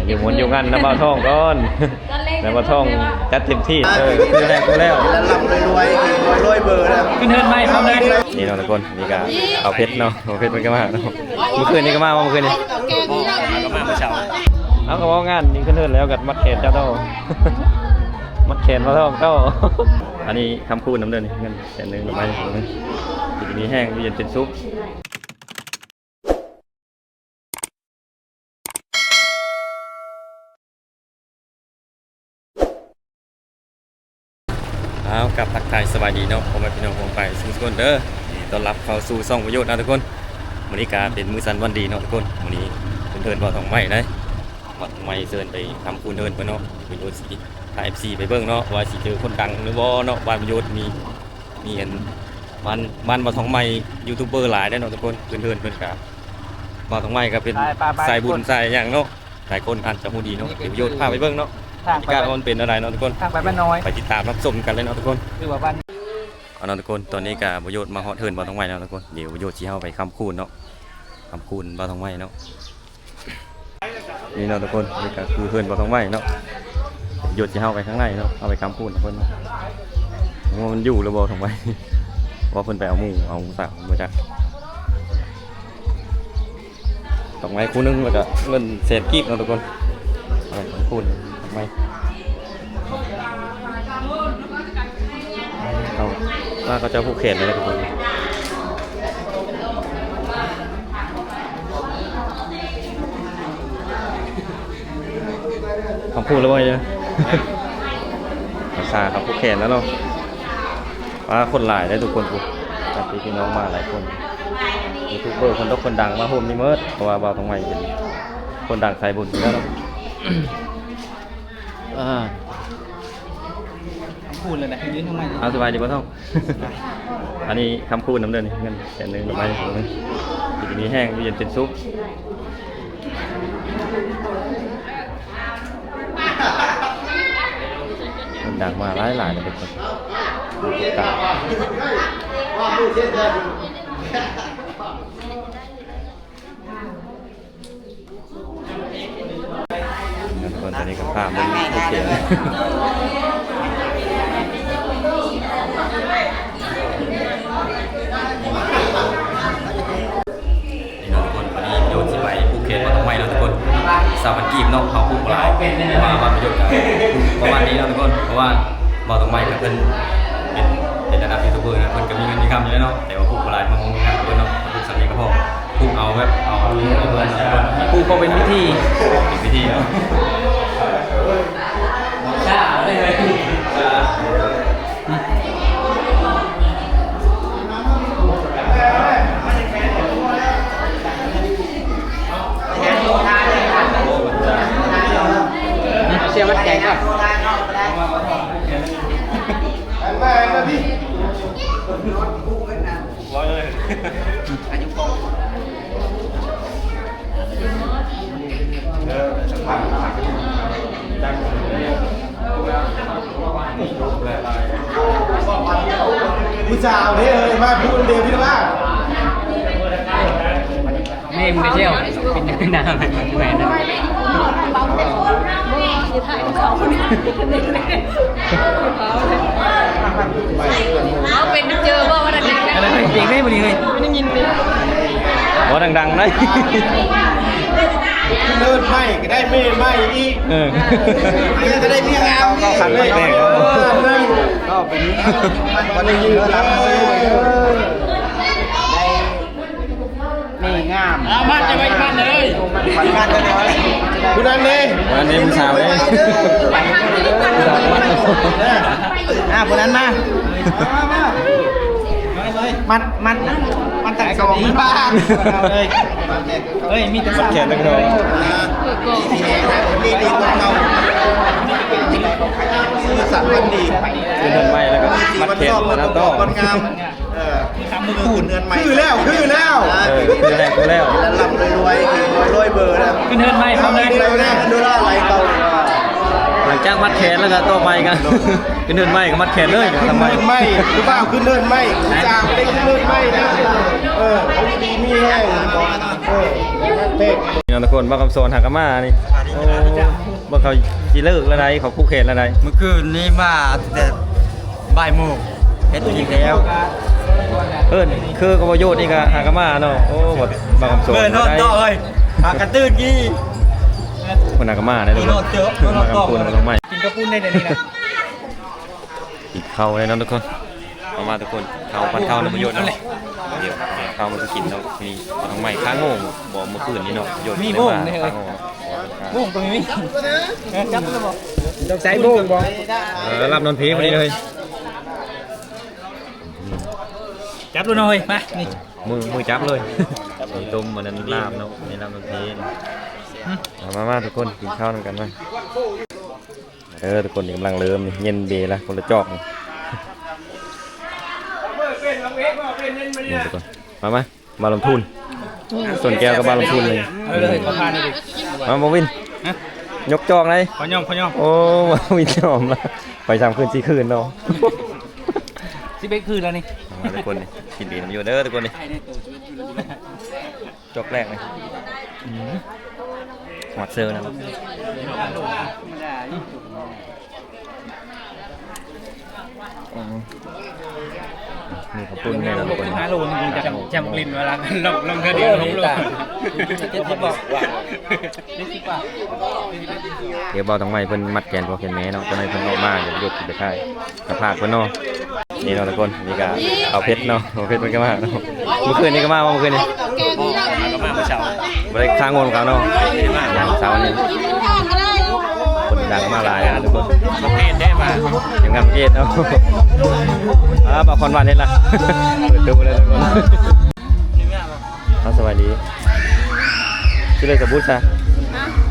ຢູ່ມ່ວນຢູ່ງັນນຳບ່າວທອງກ່ອນ ນຳບ່າວທອງຈັດເຕັມທີ່. ເອີ ຄືແລ້ວ ຄືແລ້ວ ລຳລວຍ ລວຍເບີແລ້ວ. ຂຶ້ນເຮືອນໃໝ່ພ້ອມເລີຍ. ນີ້ເນາະທຸກຄົນ ນີ້ກະບ່າວເພັດເນາະ ບ່າວເພັດເພິ່ນກະມາເນາະ. ມື້ຄືນນີ້ກະມາບໍ່? ມື້ຄືນນີ້ກະມາເມື່ອເຊົ້າ. ເອົາ ກະເວົ້າງານນີ້ຂຶ້ນເຮືອນແລ້ວກະມັດແຂນເຈົ້າຕໍ່ ມັດແຂນບ່າວທອງຕໍ່. ອັນນີ້ຄຳຄູນນຳເດີ ນີ້ເງິນແສນໜຶ່ງ ດອກໄມ້ໜຶ່ງ. ຢູ່ດີມີແຮງ ຢູ່ເຢັນເປັນສຸກ. ອ້າວ ກັບທັກທາຍສະບາຍດີເນາະ ພໍ່ແມ່ພີ່ນ້ອງປ້ອງປາຍສູ່ທຸກຄົນເດີ. ຍິນດີຕ້ອນຮັບເຂົ້າສູ່ຊ່ອງປະໂຫຍດນະທຸກຄົນ. ມື້ນີ້ກະເປັນມື້ສັນວັນດີເນາະທຸກຄົນ. ມື້ນີ້ເພິ່ນເຊີນບ່າວທອງໄມ້ໄດ໋ ບ່າວທອງໄມ້ເຊີນໄປຄຳຄູນເຮືອນເພິ່ນເນາະ. ປະໂຫຍດຊິພາ ເອັຟຊີ ໄປເບິ່ງເນາະ ວ່າຊິເຈີຄົນດັງຫຼືບໍ່ເນາະ. ບ້ານປະໂຫຍດມີ ມີອັນ ບ້ານ ບ້ານບ່າວທອງໄມ້ ຢູທູບເບີຫຼາຍເດ້ເນາະທຸກຄົນ. ເພິ່ນເຮືອນເພິ່ນກະ ບ່າວທອງໄມ້ກະເປັນ ໄປ ໄປ ໄປ ສາຍບຸນ ສາຍຫຍັງເນາະ. ຫຼາຍຄົນອາດຈະຮູ້ດີເນາະ. ດຽວປະໂຫຍດພາໄປເບິ່ງເນາະ ທາງໄປ ບັນຍາກາດມັນເປັນແນວໃດເນາະທຸກຄົນ. ທາງໄປບ້ານນ້ອຍ ໄປຕິດຕາມຮັບຊົມກັນເລີຍເນາະທຸກຄົນ. ຄືວ່າບ້ານ ເອົາເນາະທຸກຄົນ ຕອນນີ້ກະປະໂຫຍດມາຮອດເຮືອນບ່າວທອງໄມ້ແລ້ວເນາະທຸກຄົນ. ດຽວປະໂຫຍດຊິເຮົາໄປຄຳຄູນເນາະ ຄຳຄູນບ່າວທອງໄມ້ເນາະ. ນີ້ເນາະທຸກຄົນ ນີ້ກະຄືເຮືອນບ່າວທອງໄມ້ເນາະ. ປະໂຫຍດຊິເຮົາໄປຂ້າງໃນເນາະ ເຮົາໄປຄຳຄູນເພິ່ນເນາະ ວ່າມັນຢູ່ຫຼືບໍ່ທອງໄມ້ ວ່າເພິ່ນໄປເອົາໝູ່ເອົາສາວບໍ່ຈັກ. ດອກໄມ້ຄູ່ໜຶ່ງ ແລ້ວກະເງິນແສນກີບເນາະທຸກຄົນ. ເອົາໄປຄູນດອກໄມ້ ເອົາ ວ່າເຂົາເຈົ້າຜູກແຂນໄວ້ແລ້ວທຸກຄົນ. ເຂົາຜູກແລ້ວບໍ່? ພາສາເຂົາຜູກແຂນແລ້ວເນາະ. ປາ ຄົນຫຼາຍເດ້ທຸກຄົນ ພຸ້ນ ຍາດພີ່ນ້ອງມາຫຼາຍຄົນ. ຢູທູບເບີຄົນດົກຄົນດັງມາໂຮມນີ້ໝົດ ເພາະວ່າບ່າວທອງໄມ້ເປັນຄົນດັງສາຍບຸນຢູ່ແລ້ວເນາະ. ເອີ ຄຳຄູນເລີຍນະ ຢືນທາງໃໝ່. ເອົາ ສະບາຍດີບ່າວທອງ. ອັນນີ້ຄຳຄູນນຳເດີ ນີ້ເງິນແສນໜຶ່ງ ດອກໄມ້ໜຶ່ງ. ຢູ່ດີມີແຮງ ຢູ່ເຢັນເປັນສຸກ. ຄົນດັງມາຫຼາຍໆເລີຍທຸກຄົນ. ທຸກຄົນ ຕອນນີ້ກະພາເບິ່ງໂອເຄ. ນີ້ເນາະທຸກຄົນ ວັນນີ້ໂຍດຊິໄປຜູກແຂນບ່າວທອງໄມ້ເນາະທຸກຄົນ. ຊາວພັນກີບເນາະ ເຮົາຜູກບໍ່ຫຼາຍ ເພາະວ່າບ້ານໂຍດກະຜູກປະມານນີ້ເນາະທຸກຄົນ. ເພາະວ່າບ່າວທອງໄມ້ກະເພິ່ນເປັນ ເປັນລະດັບຢູທູບເບີນະ ເພິ່ນກະມີເງິນມີຄຳຢູ່ແລ້ວເນາະ ແຕ່ວ່າຜູກບໍ່ຫຼາຍ ມາໂຮມງານເພິ່ນເນາະ. ຜູກສ່ຳນີ້ກະພໍ ຜູກເອົາແບບ ເອົາ ເອົາເພິ່ນ ຜູກພໍເປັນພິທີ ເປັນພິທີເນາະ. ເຊື່ອມັດໃຈກ່ອນ ຜູ້ສາວເດ້ເຮີ້ຍ ມາຜູ້ດຽວພີ່ນ້ອງ. ແມ່ນໄປທ່ຽວ ເປັນໜ້າແມ່ນເມື່ອຍນະ. ເອົາ ເປັນເຈີບໍ່ວ່າດັງໆ ອັນນັ້ນເພງໃດມື້ນີ້ເຮີ້ຍ ບໍ່ໄດ້ຍິນເລີຍ ບໍ່ດັງໆໄດ໋. ເດີນໃໝ່ກະໄດ້ແມ່ໃໝ່ອີກ. ເອີ ກະໄດ້ເມຍງາມອີກ ເອີ ກະເປັນ ມັນບໍ່ໄດ້ຍິນເລີຍ ໄດ້ ນີ້ງາມ ເອົາມັດ ຈະໄປມັດເລີຍ ມັດເລີຍ ຜູ້ນັ້ນເດ້ ຜູ້ນັ້ນເດ້ ຜູ້ສາວເດ້ ອ່າ ຜູ້ນັ້ນມາ ມັດ ມັດ ມັດທັງສອງ ເອີຍ ເອີຍ ມີແຕ່ສາມ ມັດແຂນທັງສອງ ມີດີກວ່າເກົ່າ ຊື່ສັນວັນດີ ຄືເຮືອນໃໝ່ ແລ້ວກະມັດແຂນ ມັດແຂນ ເອີ ຄືແລ້ວ ຄືແລ້ວ ເອີ ຄືແລ້ວ ຄືແລ້ວ ລຳລວຍ ລວຍເບີແລ້ວ ຂຶ້ນເຮືອນໃໝ່ພ້ອມເລີຍ ໂດລາໄຫຼເກົ່າ ຫຼັງຈາກມັດແຂນແລ້ວ ແລ້ວຕໍ່ໄປກໍ ຂຶ້ນເຮືອນໃໝ່ກໍມັດແຂນເລີຍ ຂຶ້ນເຮືອນໃໝ່ ຜູ້ບ່າວຂຶ້ນເຮືອນໃໝ່ ຜູ້ສາວໄດ້ຂຶ້ນເຮືອນໃໝ່ນະ ເອີ ເອົາຢູ່ດີມີແຮງ ເອີ ເພງ ນີ້ເນາະທຸກຄົນ ບ່າວຄຳສອນຫາກະມານີ້ ໂອ້ ເບິ່ງເຂົາຊິເລີກແລ້ວໃດ ເຂົາຜູກແຂນແລ້ວໃດ ມື້ຄືນນີ້ມາແຕ່ບ່າຍໂມງ ເຮັດອີກແລ້ວ ເອີ້ນຄືກັບບໍ່ໂຍດນີ້ກໍຫາກະມາເນາະ ໂອ້ ບ່າວຄຳສອນ ເອີ ນອນຕໍ່ເອີຍ ຫາກະຕື່ນກີ້ ເພິ່ນຫາກະມາໄດ້ ມາກັບຄົນມາກັບໄມ້ ກິນເຂົ້າປຸ້ນໄດ້ແນວນີ້ນະ ກິນເຂົ້າໄດ້ເນາະທຸກຄົນ ເອົາມາທຸກຄົນ ເຂົ້າ ປັນເຂົ້ານຳປະໂຫຍດເນາະ ດຽວເຂົ້າມາກິນເນາະ ມີທັງໄມ້ຄາໂງ່ບໍ່ ມື້ຄືນນີ້ເນາະ ໂຫຍດ ມີໂບ້ງເດ້ ຄາໂງ່ ໂບ້ງຕົງນີ້ມີ ຈັບໄດ້ບໍ່ ຕ້ອງໃຊ້ໂບ້ງບໍ່ ເອີ ລັບນອນເພພໍດີເລີຍ ຈັບໂລດເນາະເຮີ້ຍ ມາ ນີ້ ມື ມືຈັບເລີຍ ຕົ້ມອັນນັ້ນລາບເນາະ ນີ້ລາບນອນເພ ມາ ມາ ມາ ທຸກຄົນ ກິນເຂົ້ານຳກັນມາ. ເອີ ທຸກຄົນ ນີ້ກຳລັງເລີ່ມນີ້ ເຢັນເບລະ ຄົນລະຈອກນີ້ ນີ້ທຸກຄົນ ມາ ມາ ມາລົງທຶນ ສ່ວນແກ້ວກັບມາລົງທຶນນີ້ ເອົາເລີຍ ຂໍຜ່ານເລີຍ ມາ ບໍ່ວິນ ຮະ ຍົກຈອກໄດ ຂໍຍອມ ຂໍຍອມ ໂອ້ ບໍ່ວິນຍອມລະ ໄປສາມຄືນສີ່ຄືນເນາະ ສິບເອັດຄືນແລ້ວນີ້ ມາ ທຸກຄົນນີ້ ກິນເບນຳຢູ່ເດີ ທຸກຄົນນີ້. ຈອກແລກເລີຍ ອືມ ຮອດເຊີນະ ອືມ ມີເຂົ້າປຸ້ນແນ່ນອນ ຫົກສິບຫ້າໂລນີ້ ຈຳ ຈຳຫຼິ້ນເວລາ ລອງ ລອງເທື່ອດຽວ ຫົກໂລ ເຈັດສິບບໍ່ ເຈັດສິບກວ່າ ດຽວເບົາທອງໄມ້ເພິ່ນມັດແຂນພໍ່ແຂນແມ່ເນາະ ຕອນນັ້ນເພິ່ນອອກມາ ດຽວຢົດຊິໄປຖ່າຍ ກະພາກເພິ່ນເນາະ ນີ້ເນາະທຸກຄົນ ນີ້ກະເອົາເພັດເນາະ ເອົາເພັດເພິ່ນກະມາເນາະ ມື້ຄືນນີ້ກະມາບໍ່ ມື້ຄືນນີ້ ກະມາມື້ເຊົ້າ ບໍ່ໄດ້ຄ້າງວົນເຂົາເນາະ ເຊົ້ານີ້ ຄົນດັງມາຫຼາຍນະທຸກຄົນ ປະເພດເດ້ມາ ທີມງານປະເພດເນາະ ອ່າ ບ່າວຄອນຫວານເຮັດລະ ເປີດຕູ້ເລີຍທຸກຄົນ. ເອົາ ສະບາຍດີ ຊິເລີກກັບບຸດຊະ ຮະ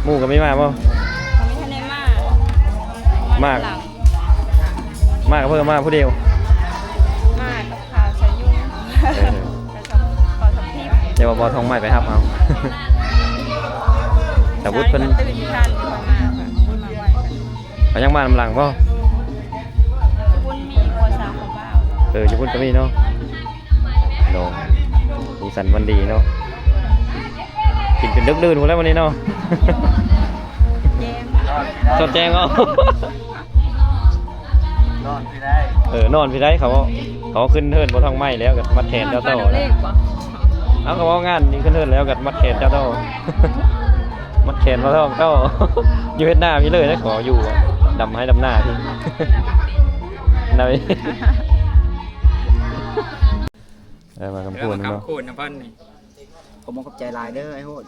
ໝູ່ກໍມີມາບໍ່ ກໍມີທັນໄດ້ມາ ມາ ມາກັບເພິ່ນ ມາຜູ້ດຽວ ມາກັບຂ້າວສາວຍຸງ ເອີ ແຕ່ວ່າບໍ່ທອງໄມ້ໄປຮັບເອົາ ສາວບຸດເພິ່ນ ເຂົາຍັງມານຳຫຼັງບໍ່ ເອີ ຢູ່ພຸ້ນກໍມີເນາະ. ໂດຍ ສີສັນວັນດີເນາະ ກິນຈົນດຶກດື່ນພຸ້ນແລ້ວມື້ນີ້ເນາະ ສອດແຈ້ງເອົາ ນອນພີ້ໄດ້ ເອີ ນອນພີ້ໄດ້ ເຂົາ ເຂົາຂຶ້ນເຮືອນບໍ່ທອງໄມ້ແລ້ວກໍມັດແຂນເຈົ້າຕໍ່ ເອົາ ເຂົາເວົ້າງານນີ້ຂຶ້ນເຮືອນແລ້ວກໍມັດແຂນເຈົ້າຕໍ່ ມັດແຂນບໍ່ທອງຕໍ່ ຢູ່ເຮັດນາພີ້ເລີຍ ຂໍຢູ່ດຳໄຮ່ດຳນາພີ້ ໄດ້ ເອີ ມາຄຳຄູນເນາະ ຂອບອົກຂອບໃຈຫຼາຍເດີອ້າຍໂຫດ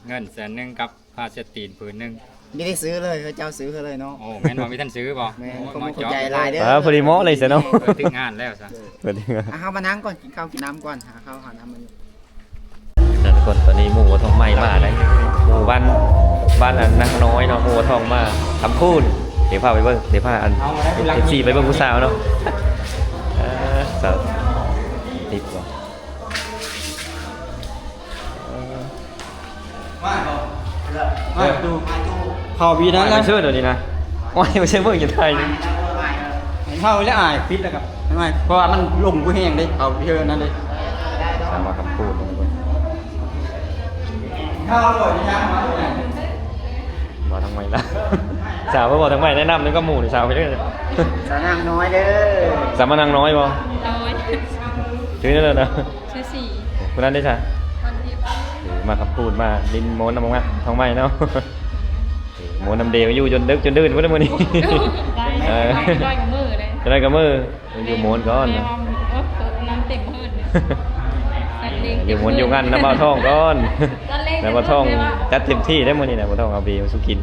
ເງິນແສນໜຶ່ງກັບຜ້າເຊັດຕີນຜືນໜຶ່ງ ມີໄດ້ຊື້ເລີຍ ເຂົາເຈົ້າຊື້ເລີຍເນາະ ໂອ້ ແມ່ນບໍ່ ມີທັນຊື້ບໍ່ ແມ່ນ ໂອ້ ຂອບອົກຂອບໃຈຫຼາຍເດີ ອ່າ ພໍດີເໝາະເລີຍຊະເນາະ ເອີ ຖືກງານແລ້ວຊະ ເອີ ພໍດີ ອ່າ ເຮົາມານັ່ງກ່ອນ ກິນເຂົ້າກິນນ້ຳກ່ອນ ຫາເຂົ້າຫານ້ຳມາຢູ່ ທຸກຄົນ ຕອນນີ້ໝູ່ບໍ່ທອງໄມ້ມາໄດ໋ ໝູ່ບ້ານ ບ້ານອັນນາງນ້ອຍເນາະ ໝູ່ບໍ່ທອງມາ ຄຳຄູນ ດຽວພາໄປເບິ່ງ ດຽວພາອັນ ເອັຟຊີ ໄປເບິ່ງຜູ້ສາວເນາະ ເອີ ສາວຕິດບໍ່ ເອີ ມາບໍ່ ມາ ເອີ ມາ ເຂົ້າປີນັ້ນແລ້ວ ເຊີນດຽວນີ້ນະ ໂອ້ຍ ບໍ່ໃຊ່ເບິ່ງຢູ່ໄທ ເຮົາແລ້ວອາຍ ປິດແລ້ວກໍ ເພາະວ່າມັນລົງບໍ່ແຮງເດ້ ເຂົ້າເຊີນນັ້ນເດ້ ສາມາດຄຳພູດ ມາທາງໃໝ່ລະ ສາວເພິ່ນບໍ່ທາງໃໝ່ ແນະນຳນຳກັບໝູ່ນີ້ ສາວໄປເດີ ສາວນາງນ້ອຍເດີ ສາວມານາງນ້ອຍບໍ່ ໂດຍ ຊື່ນັ້ນນະ ຊື່ສີ ຜູ້ນັ້ນເດ້ຊະ ເອີ ມາຄຳພູດ ມາຫຼິ້ນໂມ້ນນຳທາງໃໝ່ເນາະ ໂມ້ນນຳເດ ຢູ່ຈົນດຶກຈົນດື່ນພຸ້ນລະມື້ນີ້ ໄດ້ ເອີ ໄດ້ກັບມື້ເດ້ ໄດ້ກັບມື້ ຢູ່ໂມ້ນກ່ອນ ແມ່ວ່າ ເອີ ໂຕນັ້ນເຕັມເຮີດເລີຍ ຢູ່ໂມ້ນຢູ່ງັນນຳບ່າວທອງກ່ອນ ນຳບ່າວທອງ ຈັດເຕັມທີ່ເດ້ມື້ນີ້ນະ ບ່າວທອງເອົາເບມາສູ່ກິນ